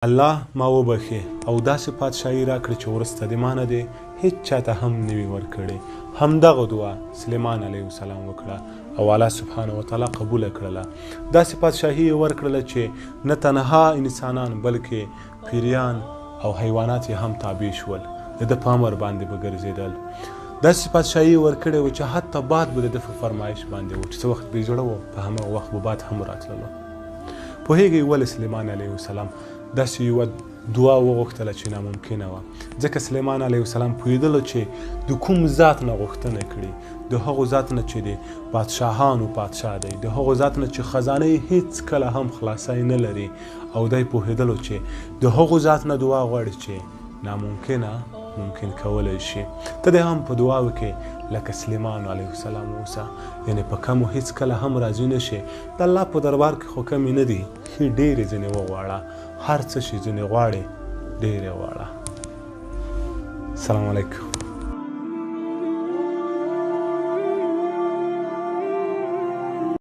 الله ما وبخښې او داسې پادشاهي راکړې چې وروسته د ما نه دې هیڅ چاته هم نه وي ورکړې. همدغه دعا سلیمان علیه السلام وکړه او الله سبحانه وتعالی قبوله کړله. داسې پادشاهي یې ورکړله چې نه تنها انسانان بلکې پیریان او حیوانات یې هم تابع شول، د ده په امر باندې به ګرځېدل. داسې پادشاهي یې ورکړې وه چې حتی باد به د ده په فرمایش باندې و، چې څه وخت به یې زړه و په هماغه وخت به باد هم راتللو. پوهېږئ ولې سلیمان علیه السلام داسې یوه دعا وغوښتله چې ناممکنه وه؟ ځکه سلیمان علیه السلام پوهېدلو چې د کوم ذات نه غوښتنه کړي، د هغو ذات نه چې د پادشاهانو پادشاه دی، د هغو ذات نه چې خزانه یې هیڅکله هم خلاصی نه لري، او دی پوهېدلو چې د هغو ذات نه دعا غواړي چې ناممکنه ممکن کولی شي. ته دې هم په دعاو کې لکه سلیمان علیه السلام اوسه، یعنې په کمو هیڅکله هم راضي نه شې. د الله په دربار کې خو کمې نه دي، ښې ډېرې ځینې وغواړه، هر څه چې ځینې غواړې ډېرې غواړه. السلام علیکم.